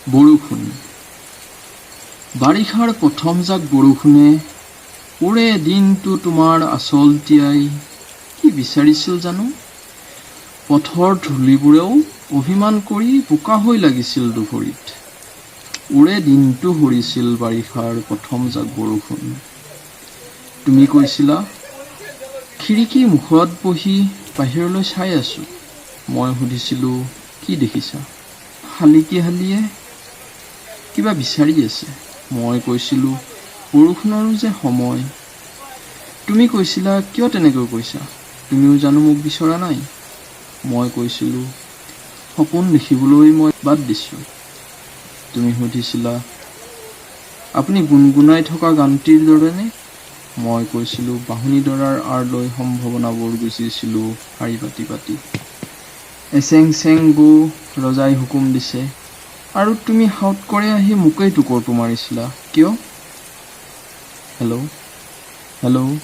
বৰষুণ। বাৰিষাৰ প্ৰথমজাক বৰষুণে ওৰে দিনটো তোমাৰ আঁচল তিয়াই কি বিচাৰিছিল জানো? পথৰ ধূলিবোৰেও অভিমান কৰি বোকা হৈ লাগিছিল দুভৰিত। ওৰে দিনটো সৰিছিল বাৰিষাৰ প্ৰথমজাক বৰষুণ। তুমি কৈছিলা, খিৰিকীৰ মুখত বহি বাহিৰলৈ চাই আছোঁ। মই সুধিছিলোঁ, কি দেখিছা? শালিকী হালিয়ে কিবা বিচাৰি আছে। মই কৈছিলোঁ, বৰষুণৰো যে সময়। তুমি কৈছিলা, কিয় তেনেকৈ কৈছা? তুমিও জানো মোক বিচৰা নাই? মই কৈছিলোঁ, সপোন দেখিবলৈ মই বাদ দিছোঁ। তুমি সুধিছিলা, আপুনি গুণগুণাই থকা গানটিৰ দৰেনে? মই কৈছিলোঁ, বাঁহনি ডৰাৰ আঁৰ লৈ সম্ভাৱনাবোৰ গুজিছিলোঁ শাৰী পাতি পাতি। এচেং চেং গো, ৰজাই হুকুম দিছে। আৰু তুমি সাউৎকৰে আহি মোকেই টোকৰটো মাৰিছিলা কিয়? Hello, hello.